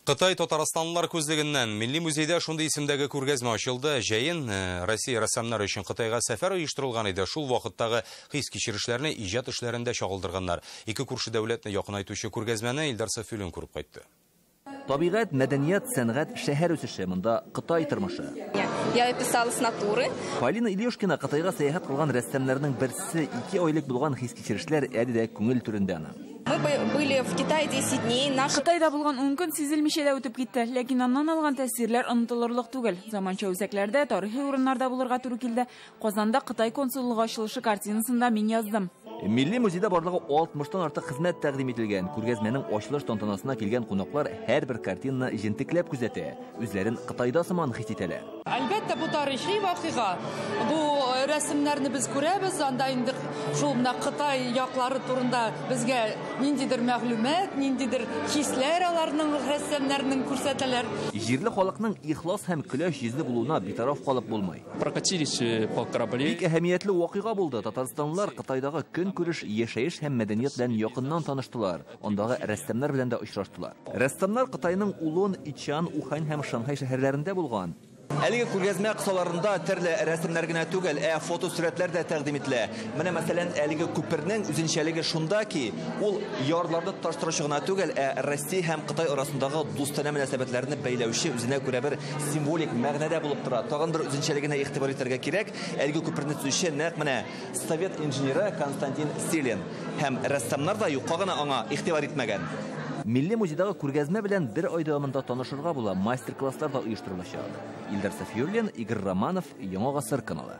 Кытай татарстанлылар күзлегеннән Милли музейда шундый исемдәге күргәзмә ачылды. Җәен Россия рәссамнары өчен Кытайга сәфәр оештырылган иде. Шул вакыттагы хис-кичерешләрне иҗат эшләрендә чагылдырганнар. Ике күрше дәүләтне якынайтучы күргәзмәне Илдар Сафиуллин күреп кайтты. Табигать, мәдәният, сәнгать, шәһәр үсеше монда Кытай тормышы. Я писала с натуры. Полина Илюшкина Кытайга сәяхәт кылган рәссамнарның берсе. 2 айлык булган хис-кичерешләр әле дә күңел түрендә аның. Мы были в Китае 10 дней. Кытайда булган 10 көн сизелмичә дә үтеп китте, ләкин аннан алган тәэсирләр онытылырлык түгел. Заманча үзәкләрдә, тарихи урыннарда булырга туры килде. Казанда Кытай консуллыгы ачылышы картинасын да мин яздым. Милли музейда барлыгы 60-тан артык хезмәт тәкъдим ителгән. Күргәзмәнең ачылыш тантанасына килгән кунаклар һәрбер картинаны җентекләп күзәтә, үзләрен Кытайда сыман хис итәләр. Әлбәттә, бу тарихи вакыйга. Бу рәсемнәрне без күрәбез, анда инде шул менә Кытай яклары турында безгә ниндидер мәгълүмат, ниндидер хисләр аларның рәссамнарның күрсәтәләр. Җирле халыкның ихлас һәм көләч йөзле булуына битараф калып булмый. Прокатились по корабле. Бик әһәмиятле вакыйга булды. Татарстанлылар Кытайдагы көнкүреш, яшәеш һәм мәдәният белән якыннан таныштылар. Андагы рәссамнар белән дә очраштылар. Рәссамнар Кытайның Улун, Ичан, Ухань һәм Шанхай шәһәрләрендә булган. Әлеге күргәзмә кысаларында төрле рәсемнәр генә түгел, ә фотосурәтләр дә тәкъдим ителә. Менә мәсәлән, әлеге күпернең үзенчәлеге шунда ки, ул ярларны тоташтыручы гына түгел, ә Россия һәм Кытай арасындагы дустанә мөнәсәбәтләрне бәйләүче үзенә күрә бер символик мәгънәдә булып тора. Тагын бер үзенчәлегенә игътибар итәргә кирәк. Әлеге күперне төзүче нәкъ менә совет инженеры Константин Селин һәм рәссамнар да юкка гына аңа игътибар итмәгән. Милли музейдагы күргәзмә белән бер ай дәвамында танышырга була, мастер-класслар да оештырылачак. Илдар Сафиуллин, Игорь Романов, Яңа Гасыр каналы.